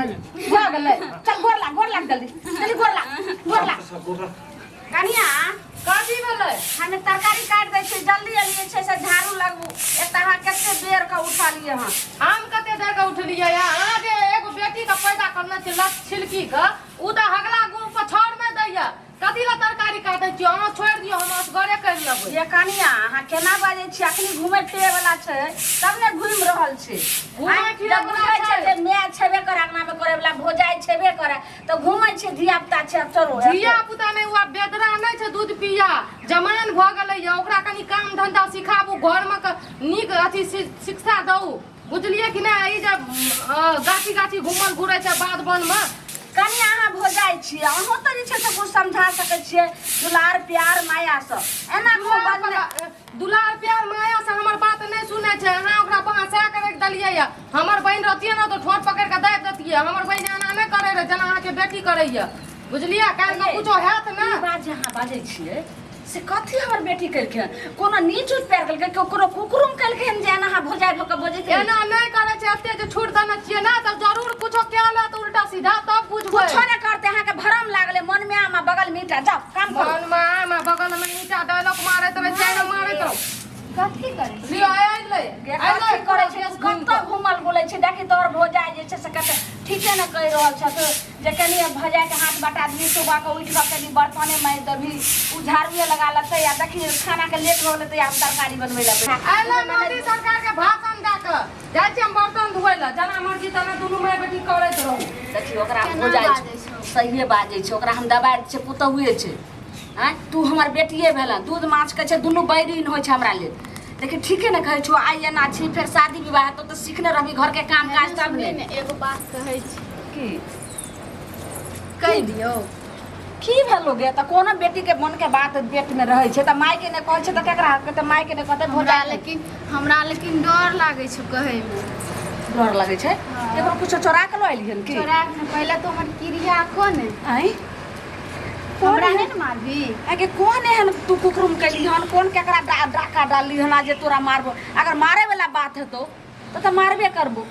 भऽ गेलै। चल गोर लाग, गोर लाग जल्दी जल्दी, गोर लाग, गोर लाग। कनिया। कथी भेलै? हमे तरकारी काटि दै छियै, जल्दी एलियै छै से झाड़ू लगबू। एक तऽ अहाँ कते बेर के उठलियै हँ। हम कते देर के उठलियै हँ? अहाँ जे एगो बेटी के पैदा करने छी लत छिलकी के, उ तऽ हगला गुड़ पर छाउर नहि दैया। कथी लए तरकारी काटै छियै? अहाँ छोड़ि दियौ, हम असगरे करि लेबै। ये कनिया, अहाँ केना बाजै छियै? अखनी घुमै फिरै वाला छै तब ने घुमि रहल छै। घुमै आँय, फिरै जब वाला बुझै छै छै। जे माय छेबे करे, अंगना मे करे वाला भौजाइ छेबे करे, तऽ घुमै छै, धिया पुता छै, आब चलू। धिया पुता नहि, ओ आब बेदरा नहि छै, दूध पिया जमान भऽ गेलै यऽ। ओकरा कनि काम धंधा सिखाबू, घरमे नीक अथी शिक्षा दऊ, बुझलियै कि नहि? ई जे गाछी गाछी घूमल घुरै छै बाध बनमे। कनि अहाँ भौजाइ छियै, अहूँ तऽ जे छै से कुछ समझा सकै छियै दुलार प्यार मायासँ। एना खूब बजने दुलार प्यार माया से हमर बात नहि सुनै छै। अहाँ ओकरा बहसा के राखि देलियै यऽ। हमर बहिन रहतियै ने तऽ ठोर पकड़ि के दाबि देतियै। हमर बहिन एना नहि करै रहै जेना अहाँके बेटी करैया, बुझलियै? काल्हि के कुछो हैत ने। ई बात जे अहाँ बाजै छियै से कथी हमर बेटी केलकै हन? कोनो नीच उच पैर केलकै, कोनो कुकुरुम केलकै हन जे एना अहाँ भौजाइ भऽ कऽ बजैत रहै? एना नहि करै छै। एते जे छूट देने छियै ने तऽ जरूर कुछो कए लेत उल्टा सीधा, तब बुझबै। कुछो नहि करतै। अहाँके भरम लागलै, मन मे आम आ बगल मे ईंटा। जाउ, काम करू। मन मे आम आ बगल मे ईंटा, डायलॉग मारैत रहै, चाइरो मारैत रहू। कथी करै छी? लिअ, आइ अयलै। गे, कथी करै छै? कतऽ घूमल बोलै छै? देखी तोहर भौजाइ जे छै से कते ठीके ने कहि रहल छथि जे कनि भौजाइके हाथ बटा दबही, सुबहके उठि कऽ कनि बर्तने माजि दबही, ओ झाड़ुए लगा लेतै। आ देखी, खानाके लेट भऽ गेलै तऽ आब तरकारी बनबै लए बैठ। अयलै मोदी सरकार के भाषण दए कऽ। जाइ छी हम बर्तन धोए लए, जेना मर्जी तेना दुनू माय बेटी करैत रहू। देखी, ओकरा केना भौजाइ बाजै छौ? सहिए बाजै छै। ओकरा हम दबारि छियै, पुतहुए छै। आँय, तू हमर बेटिए भेलह, दूध माछके छै, दुनू बैरीन होइ छै हमरा लेल। लेकिन ठीके ने कहै छौ, आइ एना छी, फेर शादी विवाह हेतौ तऽ सीखने रहबी घरके काम काज तब सुनही ने। ने, एगो बात कहै छी। की? कहि दियौ। की भेलो गे? तऽ कोनो बेटीके मनके बात पेटमे रहै छै तऽ मायके नहि कहै छै तऽ केकरा कहतै? मायके नहि कहतै हमरा भौजाइ? लेकिन हमरा लेकिन डर लागै छौ कहैमे। डर लगै छै? हँ। केकरो कुछो चोरा के लऽ एलिहन की? चोरा के नहि, पहिले तो हमर क्रिया खो ने। आँय, कोन हमरा एहन नहि ने मारबी? आगे कोन एहन तू कुकरुम कैली हन? कोन केकरा डाका डालली हन आ जे तोरा मारबो? अगर मारे वाला बात हेतौ तऽ मारबे करबो।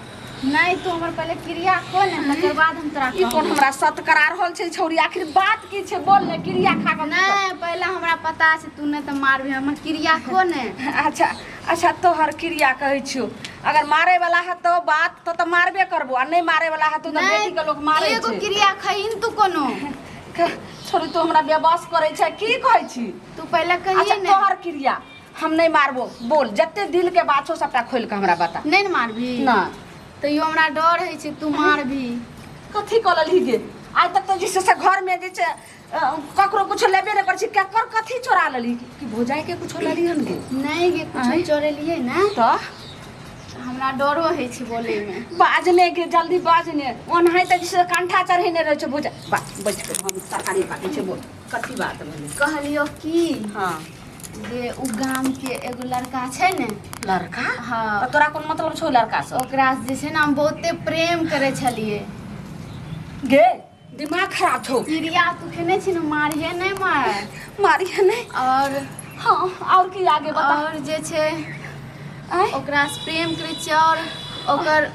नहि, तू हमर पहिले क्रिया खो ने, तकर बाद हम तोरा ई कोन कहबो। हमरा सत करा रहल छै छौरी? आखिर बात की छै, बोल ने, क्रिया खा कऽ की नहि, पहिले हमरा पता छै तू नहि तऽ मारबी। हमर क्रिया खो ने। करब? अच्छा अच्छा, तोहर क्रिया कहै छियौ। अगर मारे वाला हेतौ बात तऽ मारबे करबो, आ नहि मारे वाला हेतौ तऽ बेटी के लोक मारे एगो छै? क्रिया खही तू कोनो। छोड़ी, तू हमरा बेबस करै छै। की कहै छी? तू पहिले कहिए अच्छा ने। तोहर क्रिया, हम नहि मारबो। बोल, जते दिल के बात छौ सबटा खोलि के हमरा बता। नहि ने मारबी? ना। तैयो हमरा डर होइ छै तू मारबी। कथी कऽ लेलही गे? आइ तक तऽ जे छै से घरमे जे छै ककरो कुछो लेबे नहि करै छी, केकर कथी चोरा लेलही? कि भौजाई के कुछो लेलही हन गे? नहि गे, कुछो आँय? चोरेलियै ने। तऽ हमरा डरो होइ छै बोलैमे। बाजने के जल्दी बाजने। ओनाहि तऽ जे छै से कंठा चढ़ेने रहै छै भौजाई। बा, बैठ के हम तरकारी काटै छियै। बोल, कथी बात भेलै? कहलियौ की हँ। जे उ गाम के एगो लड़का छै ने। लड़का? हँ। तऽ तोरा कोन मतलब छौ लड़का से? ओकरा से जे छै ने हम बहुते प्रेम करै छलियै। गे, दिमाग खराब छौ? क्रिया तू खेने छी ने, मारिहे नहि मार। मारिहे नहि। और हाँ, और की, आगे बता। और जे छै आँय? ओकरा से प्रेम करै छियै और ओकर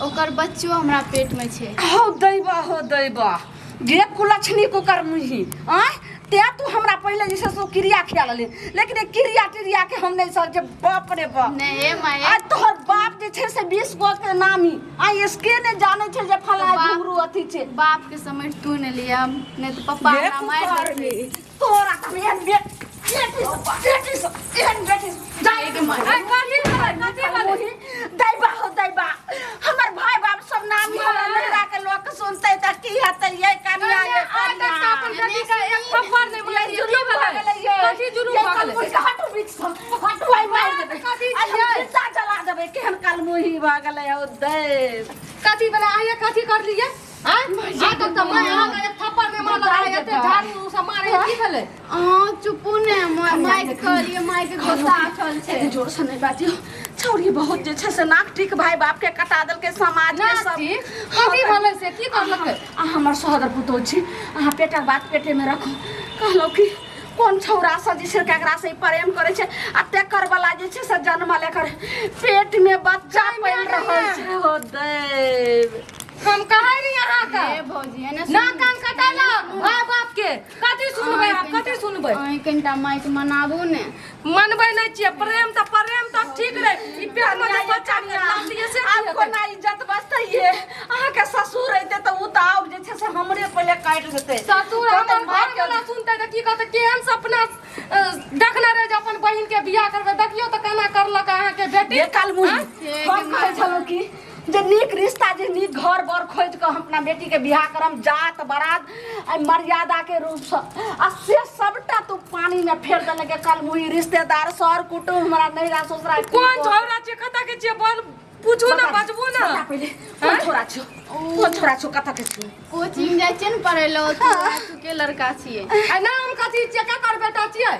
ओकर बच्चो हमरा पेट में छै। हो दैबा, हो दैबा गे, कुलक्षणी कुकर मुही। आँय, ते तू हमरा पहिले जे छै से क्रिया खिया लेली, लेकिन ई क्रिया टिरिया के हम नहि समझे। बाप रे बाप। नहि हे माय। आ तोहर बाप जे छै से 20 गो के नामी आ इसके ने जाने छै जे फलां तऽ बाप- घुंघरू अथी छै। बाप के समझ तू ने लिया, नहीं तो पप्पा गे हमरा मारि कुकर्मी, देतै। तोरा तऽ हम एहन बेटी से, बेटी से, एहन बेटी से जाय के मार। ऐ, कथी भेलै? कथी भेलै? दैबा हो दैबा, हमर भाई बाप सब नामी, हमरा नैहरा के लोक सुनते तऽ की हेतै? ये कनिया, ये आइ तक तऽ अपन कनिया। बेटी के एक थप्पड़ नहि ये मारलियै। की जुलुम भऽ भेलै? गेलै ये। कथी जुलुम ये भऽ गेलै? कलमुही के हटू बीच सँ, हटू, आइ मारि देबै। कथी आइ हम छियै? जिंदा जला देबै। केहन कलमुही भऽ गेलै हौ दैब। कथी भेलै? आइये कथी करलियै? आँय? आइ तक तऽ माय अहाँके एक थप्पड़ नहि मारलक, आइ एते झाड़ू सब मारै है, की भेलै? अहाँ चुपू ने, माइक कहलियै, माइक गुस्सा उठल छै। एते जोर से नहि बाजियौ छौड़ी, बहुत जे छै से नाक टीक भाई बाप के कटा देलकै समाज के नाक सब। टीक? कथी भेलै से? की करलकै? अहाँ हमर सहोदर पुतोह छी, अहाँ पेटक बात पेटे में रखू। कहलहुँ कि कोन छौड़ा से जे छै ककरा से ई प्रेम करै छै आ तेकर वाला जे छै से जन्मल एकर पेट में बच्चा पलि रहल छै। हो दैव। हम कहै रही अहाँके हे भौजी एने ना कान कटाला भाय बाप के कथी सुनबै आब कथी सुनबै अहीं कनिटा माइक मनाबू ने मनबै नहि छियै प्रेम तऽ प्रेम तऽ ठीक रहै ई पेट में जे बच्चा के लातिए से आब कोना इज्जत बचतै ये अहाँके ससुर अइते तऽ ओ तऽ आओर जे छै से हमरे पहिले काटि देतै ससुर कहतै हमर माय घर वाला सुनतै तऽ की कहतै केहन सपना देखने रहै जे अपन बहिन के बियाह करबै देखियौ तऽ केना करलक अहाँके बेटी ये काल मुही हे हम कहै छलहुँ कि जे नीक रिश्ता जे नीक घर बर खोजि कऽ हम अपना बेटीके बियाह करम जात बरात आ मर्यादाके रूपसँ आ से सबटा तू पानीमे फेर देलक के कल मुही रिश्तेदार सर कुटुम्ब हमरा नैहरा ससुरा कोन छौड़ा छियै कतऽ के छियै बोल पूछू ना बजबू ना बता पहिले कोन छोरा छौ कोन छोरा छौ कतऽ के छौ कोचिंग जाइ छियै ने पढ़ै लए ओतऽ के लड़का छियै आ नाम कथी छियै ककर बेटा छियै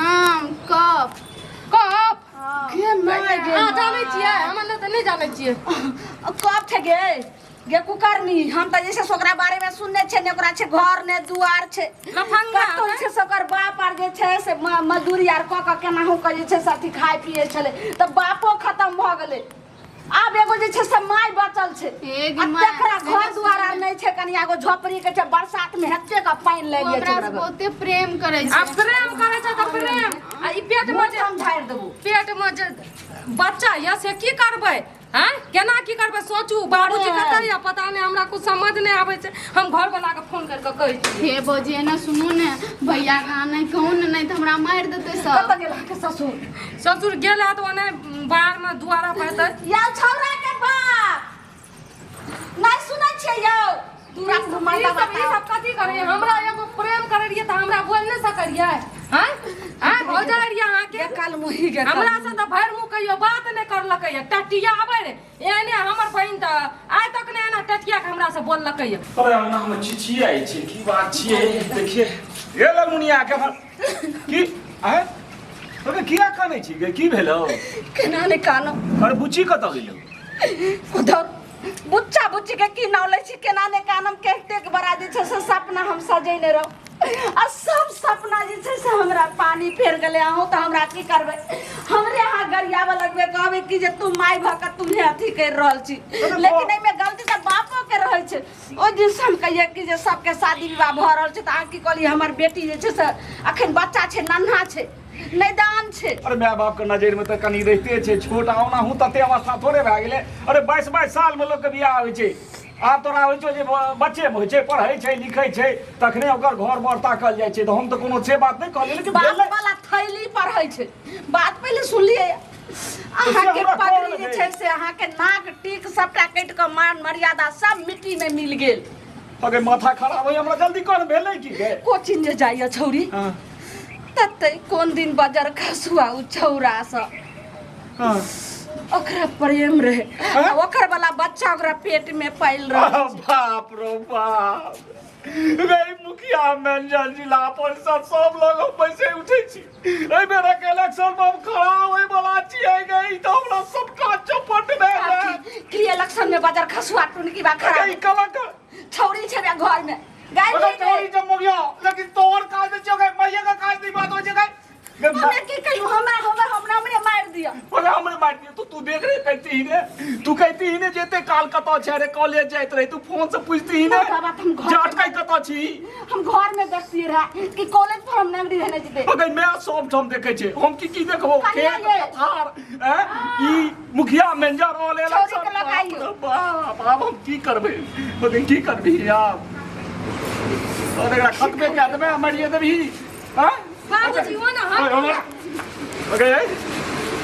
नाम कप कप हँ के नहि गे अहाँ जानै छियै हमर नहि तऽ नहि जानै छियै कब छै गे गे कुकर्मी हम तऽ जे छै से ओकरा बारेमे सुनने छियै ने ओकरा छै घर ने दुआर छै लफंगा कतौ छै से ओकर बाप आर जे छै से मजदूरी आर कऽ कऽ केनाहु कऽ जे छै से अथी खाइ पियै छलै तऽ बापो खतम भऽ गेलै आब एगो जे छै से माय बचल छै हे गे आ माय, तकरा घर दुआर आर नहि छै कनि एगो झोपड़ी के छै बरसात मे हेते के पानि ओ लागि जाइ छै हमरा ओकरा से घर। बहुते प्रेम करै आ छै प्रेम करै छै तऽ प्रेम आ ई पेट मे जे हम झाड़ि देबो पेट मे जे बच्चा यऽ से की करबै आँय केना की करबै सोचू बाबूजी कतऽ यऽ पता नहि हमरा कुछ समझ नहि आबै छै हम घर वाला के फोन करि कऽ कहै छी हे भौजी एना सुनू ने भैया के अहाँ नहि कहू ने नहि तऽ हमरा मारि देतै सब कतऽ गेल अहाँके ससुर ससुर गेल हैत ओने बाहर मे दुआरा पर हेतै यौ छौड़ा के बाप नहि सुनै छियै यौ दूरा से ई मर्दा सब ई सब कथी करै हमरा एगो प्रेम करै रहियै तऽ हमरा बोल नहि सकै रहियै आँय आँय हो जाइ रहियै अहाँके काल मुही के हमरा से तऽ भरि मुँह कहियो बात नहि करलकै या टटिया आबै रे एहने हमर बहिन तऽ आइ तक नहि एना टटिया के हमरा से बोललकै या अरे अंगना में छिछियाइ छै की बात छियै देखिए हे ललमुनिया के की आय अरे किया कानै छी गे की भेलौ केना नहि कानो अरे बुच्ची कतऽ गेलौ उधर बुच्चा बुच्ची के की नाव लै छी केना ने कानम कतेक बड़ा जे छै से सपना हम सजेने रहू आ सब सपना जे छै से हमरा पानी फेर गेलै अहूँ तऽ हमरा की करबै हमरे अहाँ गरियाबऽ लगबै कहबै कि जे तू माय भऽ कऽ तुम्हें अथी करि रहल छी लेकिन एहिमे गलती तऽ बापोके रहै छै ओहि दिनसँ हम कहियै कि जे सबके शादी विवाह भऽ रहल छै तऽ अहाँ की कहलियै हमर बेटी जे छै से अखन बच्चा छै नन्हा छै नैदान छै अरे माय बाप के नजर में तऽ कनि रहिते छै छोट आ ओनाहु तते अवस्था थोड़े भए गेलै अरे 22 22 साल में लोक के बियाह होइ छै आब तोरा होइ छौ जे बच्चे मे होइ छै पढ़ै छै लिखै छै तखने ओकर घर बर ताकल जाइ छै तऽ हम तऽ कोनो से बात नहि कहलियै लेकिन बाप भेलै वाला थैली पर होइ छै बात पहिले सुनलियै अहाँके हमरा पगड़ी कहल जे गे। छै से अहाँके नाक टीक सबटा कटि कऽ मान मर्यादा सब मिट्टी में मिल गेल अगे माथा खराब होइए हमरा जल्दी कह भेलै की गे कोचिंग जे जाइए छौरी हाँ तते कोन दिन बजर खसुआ उ छौरा सँ हाँ ओकरा प्रेम रहे हाँ? आ ओकर वाला बच्चा ओकरा पेट में पाइल रहे बाप रो बाप रे मुखिया मैनेजर जिला परिषद सब लोग हम पैसे उठै छी एहि बेर के इलेक्शन में हम खड़ा होय वाला छियै गे ई तऽ हमरा सबटा चौपट भए गेल की इलेक्शन में बजर खसुआ टुनकी बा खड़ा ई कलंक छौरी छै बे घर में गाय अरे चोरी जम हो गया लेकिन तोहर काज नहीं छो गए मैया का काज नहीं बात हो जे गए हमे की कहियो हमरा हमरा हमरा हमरे मार दिया अरे हमरे मार दिया तो तू देख रहे कहती ही ने तू कहती ही ने जेते काल कतौ छै रे कॉलेज जाइत रहे तू फोन से पूछती ही ने बाबा, हम घर जे अटकै कतौ छी हम घर में देखती रहे कि कॉलेज पर हम नगरी रहने जीते अगर मैं सब ठाम देखे छै हम की की देखबो कनिया खेत ये। पथार हैं ई मुखिया मैनेजर ऑल छौरी के लऽ के आइयो। बाप आब हम की करबै अगर की करबही आब और एकरा खतमे कए देबै मरिए देबही हैं बाबूजी ओ ने हम अगे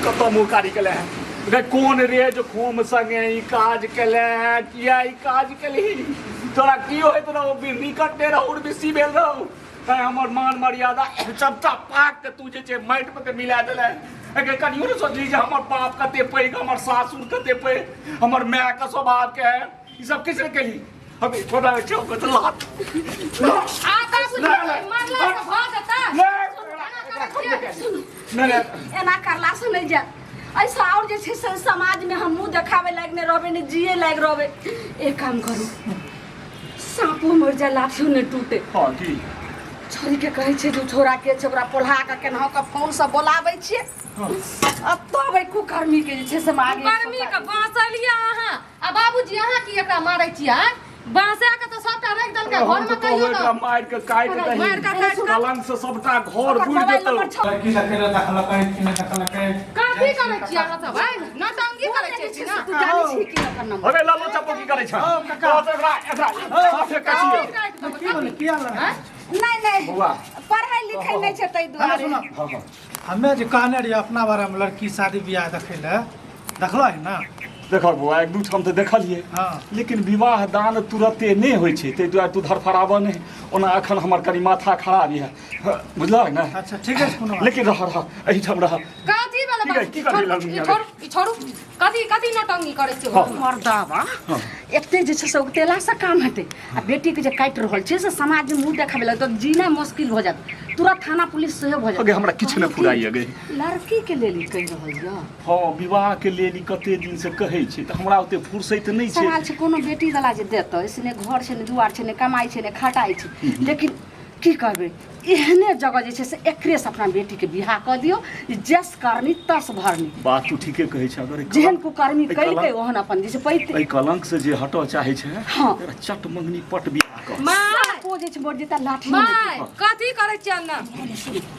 कतऽ मुँह कारी केले हैं गे कोन रे जो खोम संगे ई काज केले हैं किया ई काज केलही तोरा की होइत रहो बिरनी कटने रहो उर्विशी भेल रहो तैं हमर मान मर्यादा सबटा पाक के तू जे छै माटि में के मिला देले अगे कनियो ने सोचली जे हमर बाप कते पैघ हमर सासुर कते पैघ हमर माय के स्वभाव के है ई सब किस ने केली अबे छोड़ा छौ कत लात आ बाबूजी मरला से भऽ जेतै नहीं नहीं एना करला से नहीं जाए ऐसा और जे छै से समाज में हम मुंह देखावे लायक नहीं रहबे नहीं जिए लायक रहबे एक काम करू साँपो मर जाए लाठियो नहीं टूटे हाँ की छोरी के कहै छै जे छोरा के छै ओकरा पोल्हा के केनाहु के फोन से बोलाबै छियै आ तब एहि कुकर्मी के जे छै से हम आगे कुकर्मी के बाँसलियै अहाँ आ बाबूजी अहाँ की एकरा मारै छियै आँय? बाँसा के तऽ सबटा राखि देलकै हम घर में तऽ कहियो कहबो एकरा तऽ मारि के काटि दही मारि के काटि कऽ- कलंक से सबटा घर ओकर बुड़ि मोबाइल जेतौ नंबर छौ। लड़की देखै लए देखलकै कि नहि देखलकै कथी करै छियै अहाँ सब आँय? नौटंकी करै छियै कि ना तू जानै छी कि ओकर नंबर अरे लालो चप्पो की करै छै हौ, काका। तो एकरा एकरा साफे काटिए की भेलै किया लड़ाइ नहि नहि बौआ। पढ़ाई लिखाई नहि छै ताहि हमे दुआरे सुनो हँ हँ हमे जे कहने रहियै अपना बारेमे लड़की शादी बियाह देखै लए देखलऽ है ना देखक बौआ एक दू ठाम तऽ देखलियै हँ। लेकिन विवाह दान तुरते नहि होइ छै ताहि दुआरे तू धरफड़ाबऽ नहि ओना एखन हमर कनि माथा खराब यऽ बुझलक ने अच्छा ठीक है कोनो बात लेकिन रह रह एहिठाम रह कथी भेलै की कहै- की करबै लालू ई मियाँ? छोड़ू ई छोड़ू कथी कथी नौटंकी करै छियै हँ। मर्दाबा एते जे छै से उगतेलासँ काम हेतै आ बेटीके जे काटि रहल छै से समाजमे मुँह देखाबै लए तऽ जीना मुश्किल भऽ जायत तुरंत थाना पुलिस सेहो भऽ जायत अगे हमरा किछु नहि फुराइए गे लड़कीके लेल ई कहि रहल यऽ हँ विवाहके लेल ई कते दिनसँ कहै छै तऽ हमरा ओते फुर्सैत नहि छै सवाल छै कोनो बेटी वाला जे देतै से नहि घर छै नहि दुआर छै नहि कमाइ छै नहि खटाइ छै लेकिन की करबै एहने जगह जे छै से एकरेसँ अपना बेटीके बियाह कऽ दियौ जे जस करनी तस भरनी बात तू ठीके कहै छै अगर एहि जेहन कलंक- कुकर्मी एहि केलकै कलंक- ओहन अपन जे छै पैते एहि कलंक से जे हटऽ चाहै छै हँ। एकरा चट मंगनी पट बियाह कर माय सापो जे छै मरि जेता लाठी माय कथी करै छियै अन्ना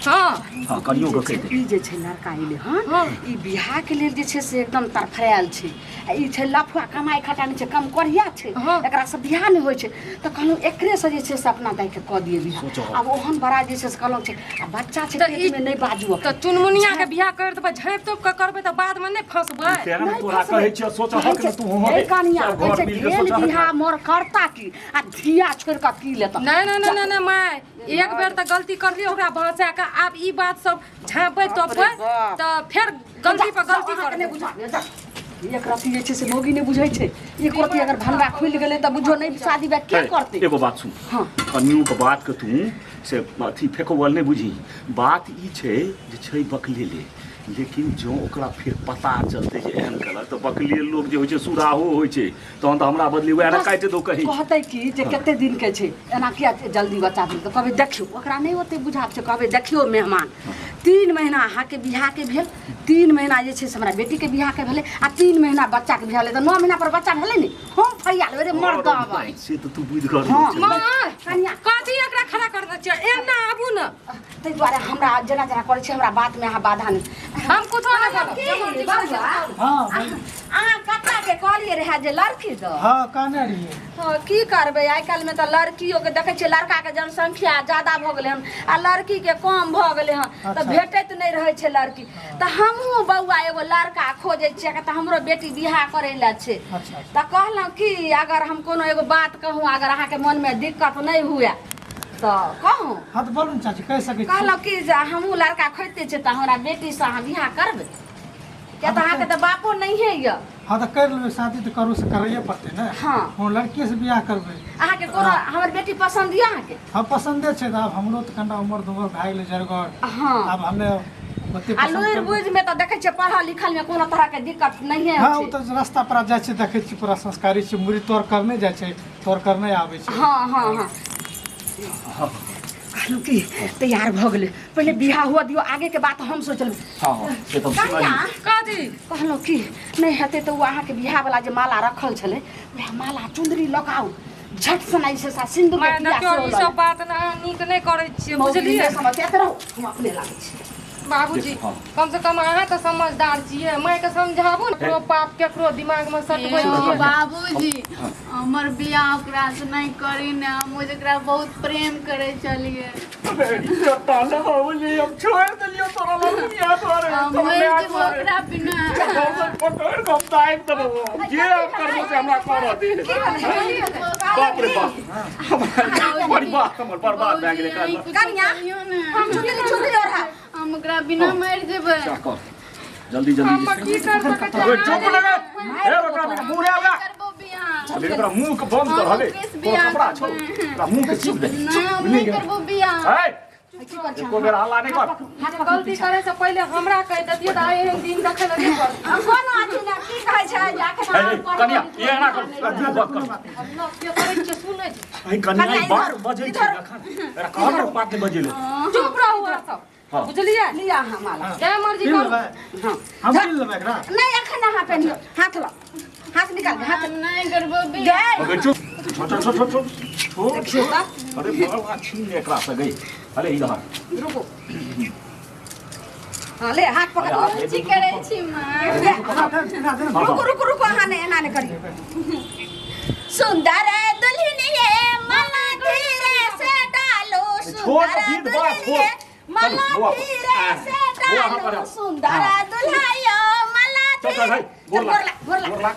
हँ हँ कनियो के कहि दे ई जे छै लड़का एलै हन ई बियाह के लेल जे छै से एकदम तरफड़ायल छै आ ई छै लफुआ कमाइ खटाइ नहि छै कम कोढ़िया छै हँ। एकरा से बियाह नहि होइ छै तऽ कहलहुँ एकरे से जे छै से अपना दाइके कऽ दियै बियाह सोचऽ। आब ओहन बड़ा जे छै से कहलहुँ छै आ बच्चा छै तऽ ई- पेटमे नहि बाजू तऽ चुनमुनिया के बियाह कर देबै झाँपि तोपि कऽ करबै तऽ बादमे नहि फंसबै तें ने नहि तोरा फंसबै। कहै छियौ सोचहक ने तू हँ हे कनिया सब कहै घर छै मिल के भेल सोचहक बियाह ने। मोर करता की आ धिया छोड़ि कऽ की लेता नहि नहि नहि नहि नहि माय एक बेर तऽ गलती करलियै ओकरा बचा कऽ आब ई बात सब झाँपबै तोपबै बाप। तऽ फेर गलती पर गलती अहाँके नहि करबै बुझाबे जा। एक रत्ती जे छै से मौगी नहि बुझै छै एक रत्ती अगर भनवा खुलि गेलै तऽ बुझो नहि शादी बियाह के हे, करतै एगो बात सुन हँ। कनियो के बात के तू से अथी फेकवल नहि बुझी बात ई छै जे छै बकलेले लेकिन जँ ओकरा फेर पता चलतै जे एहन केलक तऽ बकलेल लोक जे होइ छै सुराहो होइ छै तहन तऽ हमरा बदली वएह ने काटि दौ कहीं कहतै कि जे कते दिन के छै एना किया जल्दी बच्चा भेल तऽ कहबै देखियौ ओकरा नहि ओते बुझाब छै कहबै देखियौ मेहमान 3 महीना अहाँके बियाहके भेल 3 महीना जे छै से हमरा बेटीके बियाहके भेलै आ 3 महीना बच्चाके बियाह भेलै तऽ 9 महीना पर बच्चा भेलै ने हम फरिया लेबै रे मर्दाबा से तऽ तू बुझि गेल हँ। माँ कनिया कथी एकरा खड़ा कर दै छियै एना आबू ने ताहि दुआरे हमरा जेना जेना करै छी हमरा बातमे अहाँ बाधा नहि हम कुछो नहि करब की जे मर्जी करै छै बौआ? करू। हाँ भाई अहाँ कक्का के कहलियै रहए जे लड़की दऽ हाँ कहने रहिए हँ की करबै आइ काल्हिमे तऽ लड़कियोके देखै छियै लड़काके जनसंख्या ज्यादा भऽ गेलै हन आ लड़कीके कम भऽ गेलै हन तऽ अच्छा। भेटैत नहि रहै छै लड़की तऽ हमहूँ बौआ एगो लड़का खोजै छियै तऽ हमरो बेटी बियाह करै लए छै अच्छा तऽ कहलहुँ कि अगर हम कोनो एगो बात कहूँ अगर अहाँके मनमे दिक्कत नहि हुए तऽ कहूँ हाँ तऽ बोलू ने चाची कहि सकै छी कहलहुँ कि जे हमहूँ लड़का खोजिते छियै तऽ हमरा बेटीसँ अहाँ बियाह करबै किया तऽ अहाँके तऽ बापो नहिए यऽ हाँ तऽ करि लेबै शादी तऽ करू से करैए पड़तै ने हाँ। हम लड़किए से बियाह करबै अहाँके कोनो हमर बेटी पसन्द यऽ अहाँके हाँ पसन्दे छै तऽ आब हमरो तऽ कनिटा उमर दुमर भए गेलै जरगर हाँ आब हमे ओते आ पसन्द लुरि करबै। बुझिमे तऽ देखै छियै पढ़ल लिखलमे कोनो तरहके दिक्कत नहिए हाँ ओ छै तऽ रास्ता पर जाइ छै देखै छियै पूरा संस्कारी छै मुड़ी तोड़ करने जाइ छै तोड़ करने आबै छै हँ हँ हँ कहलहुँ कि तैयार भऽ गेलै पहिले बियाह हुअ दियौ आगेके बात हम सोचलहुँ हँ हँ से तऽ हम कनिया सुनलियै कथी कहलहुँ कि नहि हेतै तऽ ओ अहाँके बियाहवला जे माला रखल छलै वएह माला चुन्दरी लगाउ झट सना जे छै से सिन्दूर के माय टीका देखियौ सेहो ई लऽ सब लेब। बात ने अहाँ नीक नहि करै छियै मौगी बुझलियै नहि समझ एतऽ रहू हम अपने लागै छी बाबूजी हँ। कम से कम अहाँ तऽ समझदार छियै मायके समझाबू ने केकरो पाप केकरो दिमागमे सटबै यौ छियै बाबूजी हमर बियाह ओकरा से नहि करी ने हम ओकरा बहुत प्रेम करै छलियै बाबूजी हम छोड़ि देलियौ तोरा लग दुनिया तोरे हम मरि जेबो ओकरा बिना पकड़ कऽ हम ताकि देबौ जे हम करबो से हमरा करऽ दे बाप रे बाप हमर परिवार हमर बर्बाद भए गेलै बाबूजी, अहीं कुछो कनिया, करियौ ने। हम चुनरी चुनरी ओढ़ा हम ओकरा बिना मरि जेबै क्या कर जल्दी जल्दी हम की कर सकै छियै ओए चुप लगे हे ओकरा मुंह रे ओकरा करबो बियाह अरे ओकरा मुंह के बंद कर हले हम तोरा कपड़ा छौ बियाह ओकरा मुंह के चीप दे नहि हम नहि करबो बियाह ए की करै एको बेर हल्ला नहि कर। हाथ पकड़ू। गलती करे से पहिले हमरा कहि देतियै तऽ आइ एहन दिन देखै लए नहि पड़तै। हम कोनो अथी नहि की कहै छै जे एखन हे, अहाँ पढ़बै कनिया लिखबै ई एना करू नहि। बस करू। हम न के करै छियै सुनै छी। अरे कनिया ई कनिया, बात इधर, बजै छै इधर। एखन एकरा कहल बात नहि बजेले। चुप रहू अहाँ सब। हाँ। बुझलियै? लिअ अहाँ माला। जे मर्जी पी करू। लेबै। हाँ। हम पी लेबै एकरा। नहीं अखन अहाँ पेनियो हाथ लो हाथ निकाल के हाथ नहीं करबो गए अबे चुप छोड़ छोड़ छोड़ छोड़ छोड़ देखियौ तऽ। अरे बड़ा छीन ले एकरा से गई। अरे इधर रुको हाँ ले हाथ पकड़। अरे हाथ ले। की करै छी माँ? ले, दे, दे, दे। रुको रुको रुको अहाँ नहीं एना नहीं करियौ। सुंदर दुल्हनिये माला धीरे से डालो छोड़, सुंदर गीत बा, दुल्हनिये छोड़। माला चल, बुआ, धीरे से बुआ, हाँ, डालो पर। सुंदर हाँ। दुल्हायो माला चल चल भाई धीरे गोर चल, लाग गोर लाग गोर गोर लाग लाग।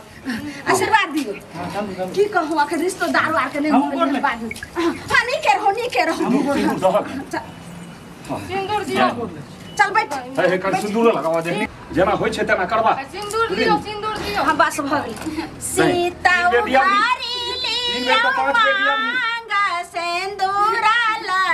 आशीर्वाद दियो। हाँ, चलू, चलू। की कहूँ अखन रिश्तेदार आर के नहीं हमहूँ गोर घूमे लाग। बाजू हाँ नहीं के रहो नहीं के रहो। सिंदूर सिंदूर दहक। चल सिन्दूर दियौ। चल बैठ। हे हे कर सिंदूर लगावा दे जेना होइ छै तेना करबा। सिन्दूर दियौ सिन्दूर दियौ। हाँ बस भऽ गेल। सीता तीन बेर दिया भी। उघारी तीन बेर तऽ पाँच बेर दिया भी। मांग सिंदूरा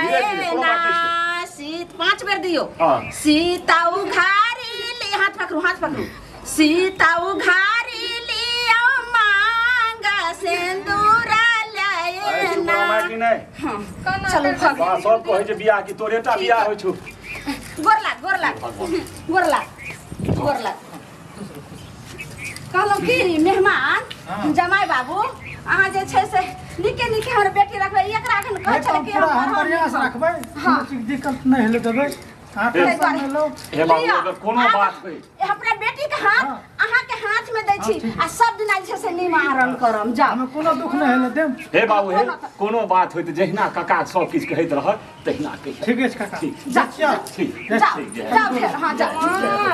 धीरे धीरे, कोनो बात लेना सीत 5 बेर दियो। हाँ। सीता उघारी ली हाथ पकड़ू हाथ पकड़ू। सीता उघारी लियो मांग सिंदूरा अरे चुप लेना। रहबै कि नहि? हाँ कना चलू करि भऽ गेल। बा सब कहै छै बियाह की तोरे टा बियाह होइ छौ। गोर लाग गोर लाग गोर लाग गोर लाग। कहलहुँ कि मेहमान हाँ। जमाई बाबू अहाँ जे छै से नीके नीके हमर बेटी रखबै एकरा एखन कहै नहीं तो छलै कि पूरा हम हम पढ़ब बढ़िया से लिखब। रखबै। हाँ। कोनो चीज दिक्कत नहीं हेले देबै। अहाँ हे। टेंशन नहि लो। हे बाबू लिअ, अगर कोनो आब बात होइ अपना बेटी के हाथ हाँ। अहाँ के हाथ में दै छी हाँ, ठीक। आ सब दिना जे छै से निवारण करम जाउ। हमे कोनो दुख नहि हेले देब। हे बाबू हे कोनो बात होइ तऽ जहिना काका सब किछु कहैत रहत तहिना कहियै। ठीक अछि काका। ठीक। जा जाउ ठीक जाउ ठीक जाउ फेर हाँ जाउ।